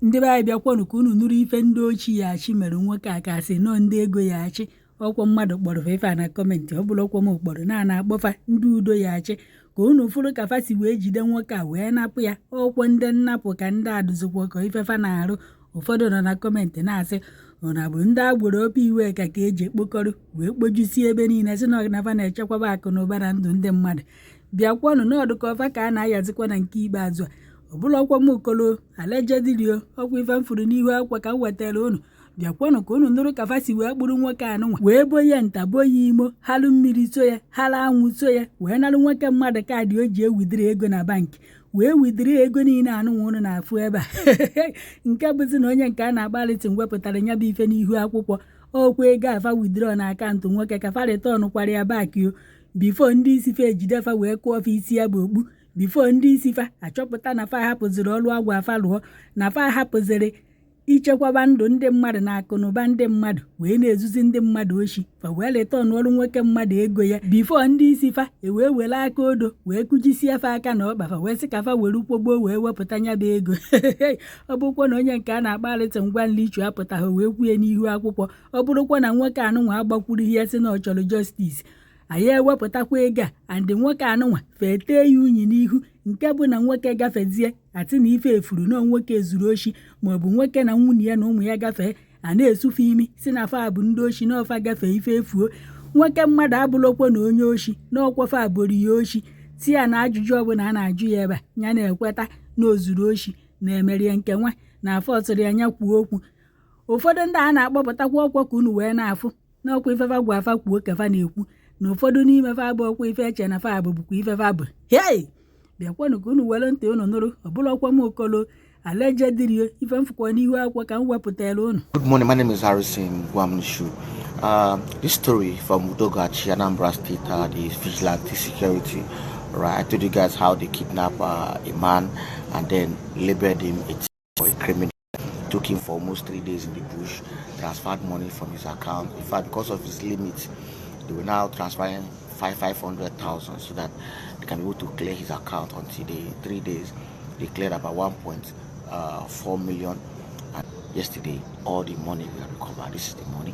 ndị be anyị bịakwanụ ka unu nụrụ ife ndị ochie ya achị mere nwoke a ka sị nọ ndị ego ya achị ọkwa mmadụ kpọrọ ife a na kọmentị ọ bụla ọkwa m kpọrọ na-akpọfa ndị udo ya achị ka unu fụrụ ka fa si wee jide nwoke a wee napụ ya ọkwọ ndị nnapụ ka ndị adụzikwa ka ifefa na-arụ ụfọdụ nọ na kọmentị na-asị ụna bụ ndị agboro ope iwe ka eji ekpokọrọ wee kpojusie ebe niile si na ọganafa na-echekwaba akụ na ụba na ndụ ndị mmadụ bịakwanụ n'ọdụ ka ọfa ka a na-ayazikwa na nke ikpeazụ a ọbụla ọkwa m okolo alejedirio ọkwa ife m fụrụ n'ihu akwa ka m wetara unu bịakwanụ ka unu nụrụ ka fa si wee kpụrụ nwoke anụnwa wee boye nta boye imo halụ mmiri so ya halụ anwụ so ya wee narụ nwoke mmadụ kaadị o ji ewidiri ego na bankị wee widiri ego niile anụnwa unu na-afụ ebe a nke bụzi na onye nke a na-agbalịtị wepụtara nya bụ ife n'ihu akwụkwọ ọkwa ego afa widro na akaụntụ nwoke ka fa retọn kwara ya baki o bifo ndị isi fa ejidefa wee kụọ fa isi ya bụ okpu bifo ndị isi fa achọpụta na fa hapụziri ọrụ agwa afa lụọ na fa hapụziri ichekwaba ndụ ndị mmadụ na akụnụba ndị mmadụ wee na-ezuzi ndị mmadụ oshi fa wee retọn ọrụ nwoke mmadụ ego ya bifo ndị isi fa ewee were aka odo wee kụjisie fa aka na ọkpa fa wee sị ka fa were ukpogbo wee wepụta nya bụ ego ọ bụrụkwa na onye nke a na-akpalịtị ngwa nlichu apụtaghị wee kwuye n'ihu akwụkwọ ọ bụrụkwa na nwoke anụnwa agbakwuru ihe si na ọ chọrọ justice anyị ewepụtakwa ego a andị nwoke anụnwa fete ya unyi n'ihu nke bụ na nwoke gafezie atị na ife efuru na nwoke zuru oshi maọbụ nwoke na nwunye ya na ụmụ ya gafee a na-esufe imi si na fa bụ ndị oshi na ọfa gafee ife efuo nwoke mmadụ abụlokwa na onye oshi na ọkwafa abụrụ ya oshi si ya na ajụjụ ọbụla a na-ajụ ya ebe ya na-ekweta na ozuru oshi na-emerie nke nwa na afọ ọtụrụ ya nya kwuo okwu ụfọdụ ndị a na-akpọpụtakwa ọkwa ka unu wee na-afụ na ọkwa ifefa gwa afa kwuo ka fa na-ekwu na ụfọdụ n'ime fa bụ ọkwa ife eche na fa bụ bụkwa ife fa bụ hei bịakwanụ ka unu were ntị unu nụrụ ọbụla ọkwa m okolo alejedirio ife mfụkwa n'ihu akwụkwọ ka m wepụtara unu. Good morning, my name is Gwamnishu. This story from Udogachi, Anambra State, the vigilante security. Right, I told you guys how they kidnapped a man and then labeled him a criminal. Took him for almost 3 days in the bush, transferred money from his account. In fact, because of his limit, they were now transferring 500,000 so that they can be able to clear his account until the 3 days. They cleared about 1.4 million. And yesterday, all the money we have recovered. This is the money.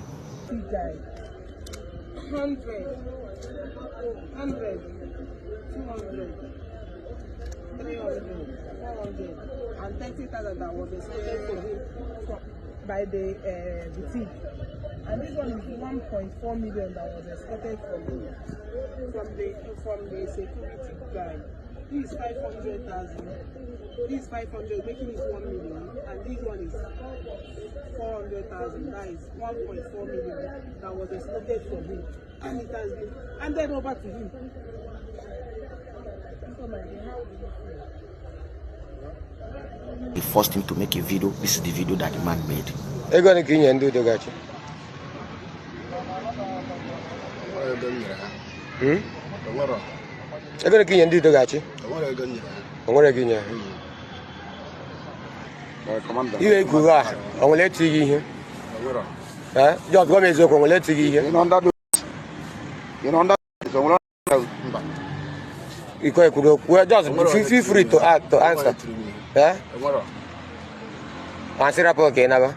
100, 200, 300, 400, and 30,000 that was expected by the boutique. And this one is 1.4 million that was expected from the security guy. This is 500,000. This is 500, making it 1 million, and this one is 400,000. That is 1.4 million that was expected from him, and it has been handed over to him. They forced him to make a video. This is the video that the man made. Are you going to Kenya and do Udogachi? Are you going to Kenya and do Udogachi? I'm going to Kenya. You ain't good. I'm going to let you here. Just go and I'm going to let you here. You just feel free to answer. Yeah? Answer up again, never.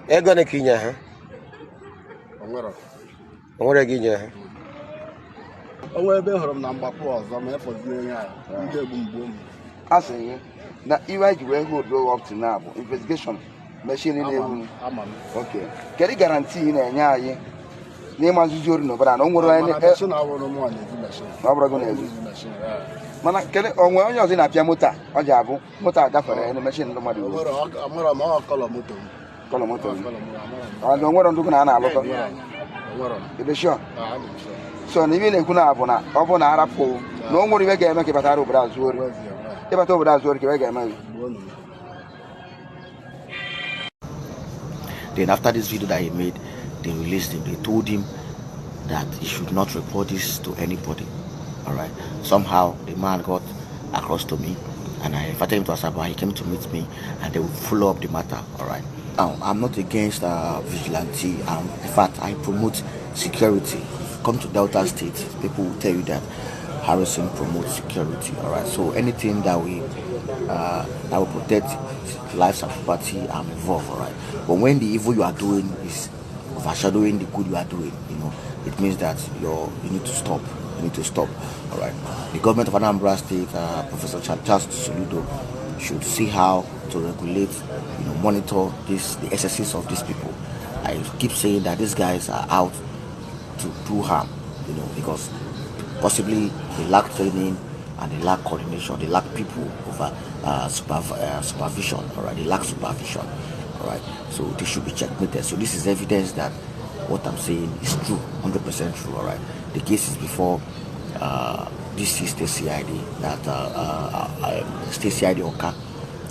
You're going to Kenya, I'm going to Kenya. I'm going to be home number 4. I'm going to be I say, now, you will go up to now. Investigation machine in the okay. Can you guarantee in a year? Name as usual, no, but I don't want any person. I want more machine. Mana kele onwe onye ozi na pia mota o ja bụ mota gafere na machine no madu amara ma kolo moto and onwere ndugu na alụkọ ebe sure so na ibe na-ekwu na abụ na ọ bụ na arapụ na onwere ibe ga-eme ka batara obodo azuori ịbata obodo azuori ka ga-eme. Then after this video that he made, they released him. They told him that he should not report this to anybody. All right. Somehow the man got across to me, and I invited him to Asaba. He came to meet me, and they will follow up the matter. All right. I'm not against vigilante. In fact, I promote security. Come to Delta State, people will tell you that Harrison promotes security. All right. So anything that will protect lives and property are involved, all right? But when the evil you are doing is overshadowing the good you are doing, it means that you need to stop. You need to stop, all right? The government of Anambra State, Professor Charles Soludo, should see how to regulate, monitor the excesses of these people. I keep saying that these guys are out to do harm, because possibly they lack training and they lack coordination. They lack people over supervision, all right? They lack supervision, all right? So they should be checkmated. So this is evidence that what I'm saying is true, 100% true, all right? The case is before this is the CID, State CID Oka.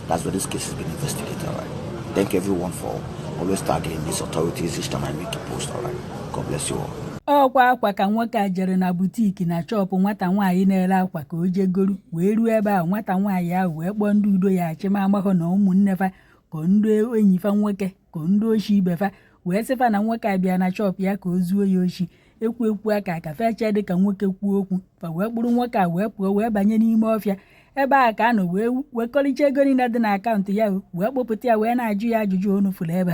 That's where this case has been investigated, all right? Thank you everyone for always targeting these authorities each time I make a post, all right? God bless you all. Ọkwa akwa ka nwoke a jere na butiki na chọpụ nwata nwaanyị na-ere akwa ka o jegoro wee ruo ebe ahụ nwata nwaanyị ahụ wee kpọọ ndị Udogachi ma amaghọ na ụmụnne fa ka ndị enyi fa nwoke ka ndị oshi ibe fa wee sịfa na nwoke a bịa na chọpụ ya ka o zuo ya oshi ekwu aka fecha dị ka nwoke kwuo okwu fa wee kpụrụ nwoke a wee pụọ wee banye n'ime ọfịa ebe a ka a nọ wee wekọrịcha ego niile dị n'akaụntụ ya wee kpọpụta ya wee na-ajụ ya ajụjụ onu fụrụ ebe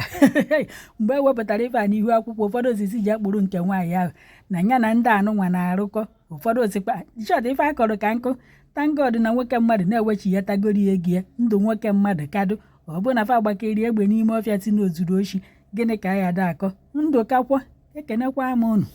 mgbe e wepụtara ife a n'ihu akwụkwọ ụfọdụ osisi ji akpụrụ nke nwaanyị ahụ na ya na ndị anụnwa na-arụkọ ụfọdụ osikpa chọt ife akọrọ ka nkụ tangod na nwoke mmadụ na-ewechi ya tagori ego ya ndụ nwoke mmadụ kadụ ọ bụ na fa agbakeri egbe n'ime ọfịa si n'ozuru oshi gịnị ka a ya da akọ ndụ kakwọ ekenekwa m unu.